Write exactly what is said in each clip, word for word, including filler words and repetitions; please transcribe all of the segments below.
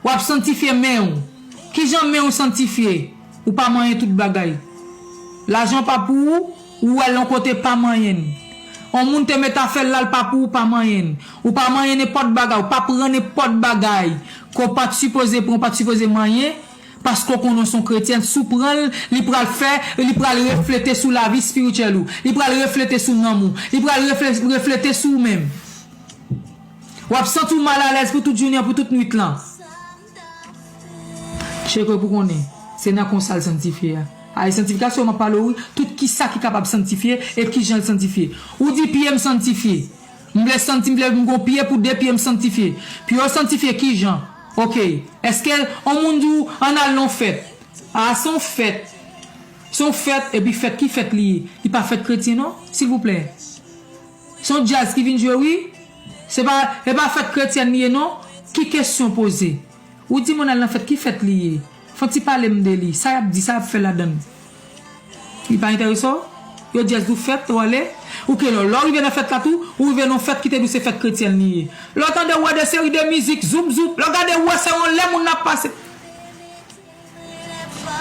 W ap sanntifye men w. Kijan men w sanntifye? Ou pa manyen tout bagay. Lajan pa pou ou, ou wè l yon kote pa manyen l. On moun te met afè l la, l pa pou ou, pa manyen l. Ou pa manyen nenpòt bagay, ou pa pran nenpòt bagay ke w pa t sipoze pran, ou pa t sipoze manyen, paske w konnen w se yon kretyèn, si w pran l, li pral fè, li pral reflete sou lavi espirityèl ou, li pral reflete sou nanm ou, li pral refle- reflete sou ou menm. W ap santi w malalèz pou tout jounen an, pou tout nwit lan. Cheke pou konnen, se nan konsa l sanntifye a. A, e sanntifikasyon m ap pale w, wi, tout kisa ki kapab sanntifye e kijan l sanntifye. Ou di pye m sanntifye. M vle santi, m vle m gon pye pou de pye m sanntifye. Pye w sanntifye kijan? Oke. Èske on moun di w ann al nan fèt? A, se yon fèt. Se yon fèt, epi fèt ki fèt li ye? Li pa fèt kretyen non, silvouplè. Se yon djaz ki vin jwe wi. Se pa, e pa fèt kretyèn li ye non. Ki kesyon poze? Ou di moun al nan fèt, ki fèt li ye? Fè yon ti pale m de li. Sa y ap di, sa y ap fè ladan l? Li pa enterese w? Yo djaz ou fèt, ou ale. Ou ke lò, lè w rive nan fèt la tou, ou rive nan fèt ki te di w se fèt kretyèn li ye. Lè w tande w wè de seri de mizik, zoup zoup, lè w gade w wè se yon lè moun ap pase.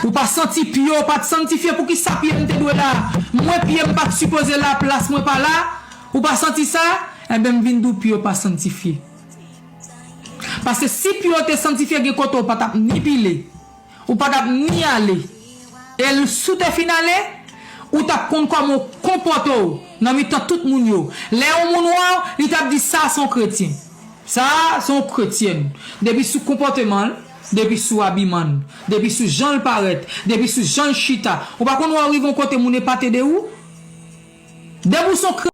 Ou pa santi pye w pa t sanntifye, poukisa pye m te dwe la? Mwen pye m pa t sipoze la, plas mwen pa la. Ou pa santi sa? Enben m vin di w pye w pa sanntifye. Paske si pye w te sanntifye, gen kote w pa t ap ni pile, ou pa t ap ni ale. E l- si w te fin ale, ou t ap konn kòman w konpòte w nan mitan tout moun yo. Lè yon moun wè w, li t ap di sa se yon kretyen. Sa a se yon kretyèn. Depi sou konpòteman l, depi sou abiman l, depi sou jan l parèt, depi sou jan l chita. Ou pa konn wè w rive yon kote moun epate de ou? Depi w se yon